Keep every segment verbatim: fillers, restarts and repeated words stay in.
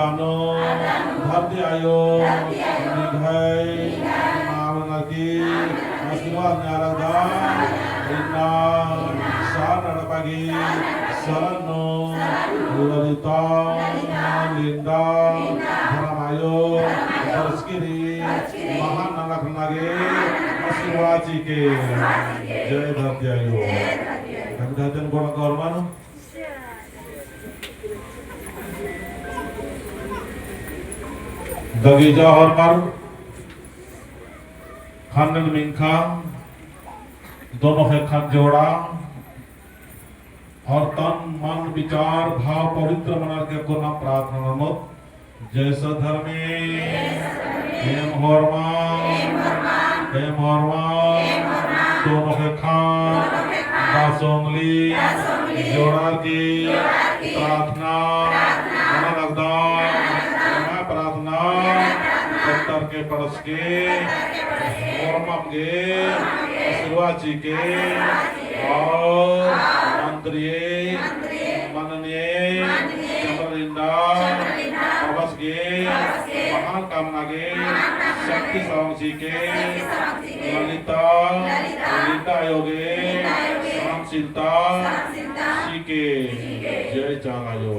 मानो धरती आयो निंग्है नाम नकी आशीर्वाद न्यालकदम। इन्ना सार नड़पा गे सरन नू ललिता लिंडा धरम आयो बरचकी रई। महान नलख नना गे आशीर्वाद चिके। जय धरती आयो। कविता जन गोड़ा गौर मानो। दगीजा होरमर ख़न्नन मिंख़ा दोनों ख़ेक्खन जोड़ा और तन मन विचार भाव पवित्र मनर के कोना प्रार्थना ननोत। जय सत धर्मे। एम होरमा। एम होरमा। दोनों ख़ेक्खन दस उंगली जोड़ारकी प्रार्थना नना लगदम। एमा प्रार्थना पत्तर के पढ़स के होरमम गे आशीर्वाद चिके और मंत्रिये मननिये चंद्रलिंडा प्रभस गे महान कामना गे शक्ति सवंग चिके। ललिता लिंडा आयो गे सहनशीलता चिके। जय चाला आयो।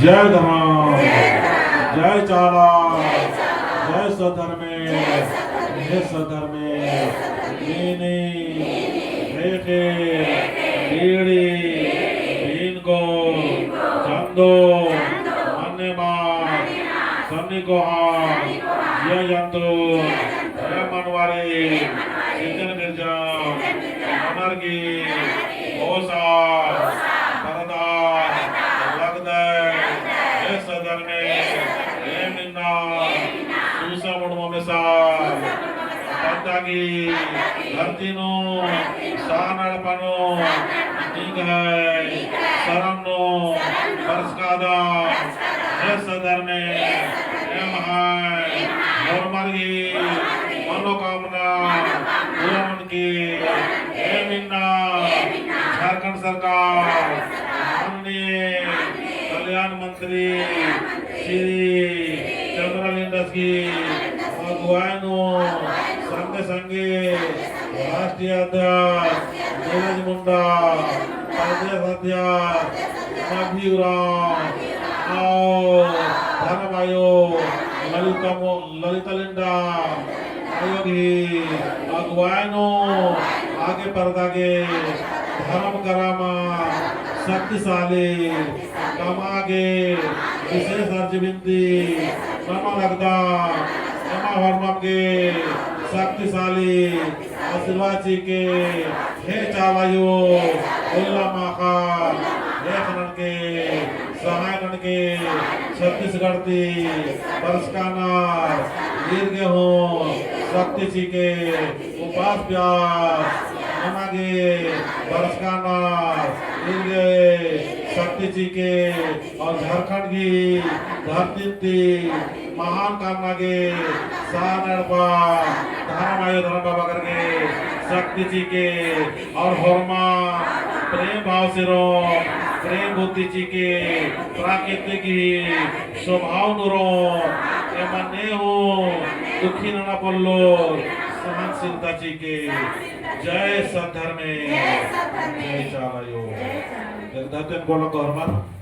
जय धर्म, जय चाला, जय सद्धर्मे, हे सद्धर्मे, नीनी, ख़ेख़ेल, बीड़ी, बीनको, चंदो, मन्नेमा, सन्नी कोहा, जिया जंतु, हे मनवारी, सिंचन बिरजम, मनर की, ओसा, परदा, लगदय, हे सद्धर्मे, हे मिन्ना, सूसा मुड़मा मेसा, पद्दा की, धरती नू, सानड़ पनो, निंग्है, सरम नू, बरचकादम, हे सद्धर्मे, एम्है, होरमर की, मनोकामना, पूरा ननके, एम इन्ना झारखंड सरकार माननीय कल्याण मंत्री श्री चंद्रलाल इंदस की अगुवाई नू संगे संगे राष्ट्रीय अध्यक्ष नीरज मुंडा, प्रदेश अध्यक्ष मध्य उराँव और धर्म आयोग ललिता मो-, ललिता लिंडा आयो गही अगुवाई नू आगे परदा गे धर्म करमा शक्तिशाली कमआ गे विशेष अर्जी बिनती नना लगदम। एमा होरमम गे शक्तिशाली आशीर्वाद चिके, हे चाला आयो, उल्ला माख़ा, हे खनन के सहाय ननके छत्तीसगढ़ ती बरचकानर ईर गे हूँ शक्ति चिके, उपास प्यास नना गे बरचकानर ईर गे शक्ति चिके और झारखंड गही धरती ती महान कामना गे सारना एड़पा धर्म आयो धर्म बाबा करके शक्ति चिके और होरमा प्रेम भाव से रओ, प्रेम बुद्धि चिके, प्राकृतिक ही स्वभाव नू रओ, एमन ने हूँ दुखी नना पोल्लो, सहनशीलता चिके। जय सद्धर्मे, जय चाला आयो। जय धरती गोलक होरमर।